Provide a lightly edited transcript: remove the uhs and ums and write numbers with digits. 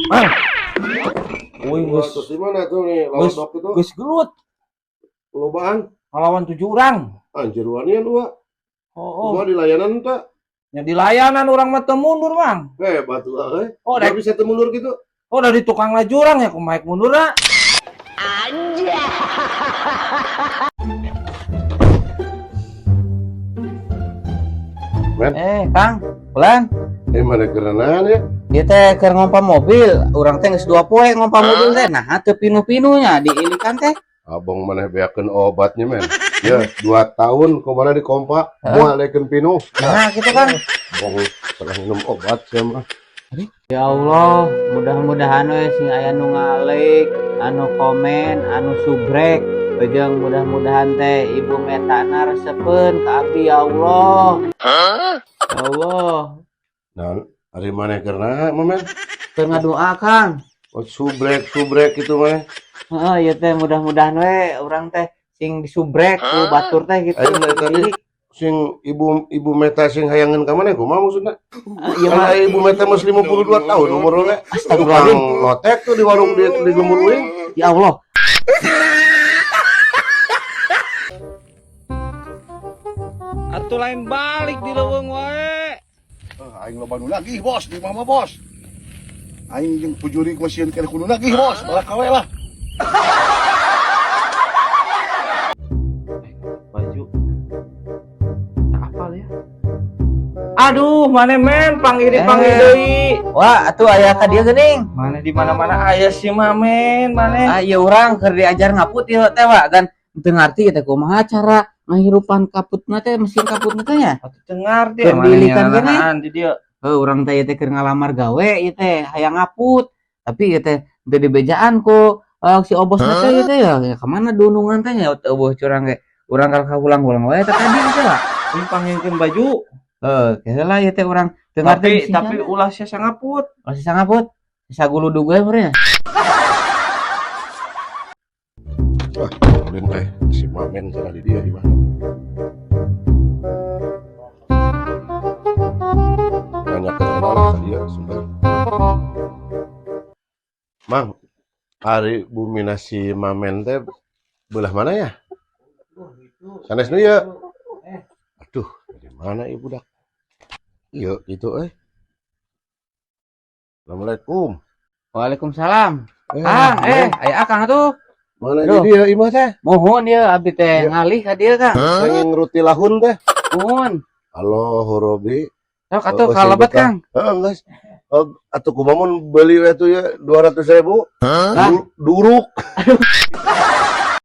Mang. Wih, geus Terus di mana tuh nih lawan geus dok itu? Geus gelut. Lobaan. Ngelawan 7 orang. Anjir wanian dua. Oh, oh. Gua di layanan teh. Nya di layanan urang mah teu mundur, Mang. Hebat tuh euy. Oh, Nggak bisa teu mundur gitu. Oh, dari tukang lajurang ya kumaha mundur ah. Men. Kang, bulan. Mana kerenan ya? Dia teh keur ngompa mobil, urang teh geus 2 poe ngompa mobil teh. Nah, teu pinu-pinunya diilikan teh. Abang maneh beakeun obatnya, men. Ya, 2 tahun kumana di kompa, moal lekeun pinu. Nah, gitu kan. Bong pernah minum obat sia mah. Ya Allah, mudah-mudahan we sing aya nu ngalik, anu komen, anu subrek. Jeung mudah-mudahan teh Ibu Metana resepeun ka abdi ya Allah. Ya Allah. Nah, ari maneh keur naha, men? Keur ngadoa, Kang. Oh, subrek-subrek gitu mah. Heeh, ieu teh mudah-mudahan we urang teh sing disubrek ku batur teh gitu. Ayo tadi sing ibu Meta sing hayangeun ka maneh kumaha maksudna? Ieu Kan mah aya Ibu Meta geus 52 tahun umurna. Astagfirullahaladzim. Tukang lotek tuh di warung di lembur uing. Ya Allah. Atuh lain balik di leuweung wae. Aing loba nu nagih bos di mama bos. Aing jeung pujuri masieun keneh kudu nagih bos, malah kawe lah. Baju. Tak apal ya. Aduh, mana men panggil panggil deui. Wah, atuh aya ka dieu geuning. Mana di mana-mana aya si Mamen, mana? Ah, ieu urang keur diajar ngaput ieu teh, Wak. Dan teu ngarti teh kumaha cara ngahirupan kaputna teh, mesin kaputna teh nya. Atuh teu ngarti Keur mana diilikan keneh. nyanaan di dieu. Heuh, urang teh ieu teh keur ngalamar gawe ieu teh hayang ngaput. Tapi ieu teh teu dibejaan ku si obosna teh ieu teh ya ka mana dunungan teh nya teu eueuh curang ge. Urang kalah kaulang-ulang wae teh tadi teh, Wak. Ini panggilkeun baju. Heuh, heula ieu teh urang teu ngarti Tapi mesin tapi nya. ulah sia ngaput. Ulah sia ngaput. Saguludug we meureun nya. Wah, ulin teh si Mamen salah di dia di mana? Nanya ke lah ka dia sumber. Mang, ari bumina si Mamen teh belah mana ya? Sanes nu ieu. Aduh, dari mana ieu budak? Ieu gitu euy. Assalamualaikum. Waalaikumsalam. Kang, aya Akang atuh. Mana Aduh. di dia imah teh? Mohon ya abdi teh Iya. ngalih ka dieu, Kang. Pengen ruti lahun teh. Mohon. Halo, Robi. Sok atuh Oh, kalebat, sing betah. Kang. Heeh, guys. Oh, atuh kumaha mun beuli we tuh ya 200.000. Hah? Duruk.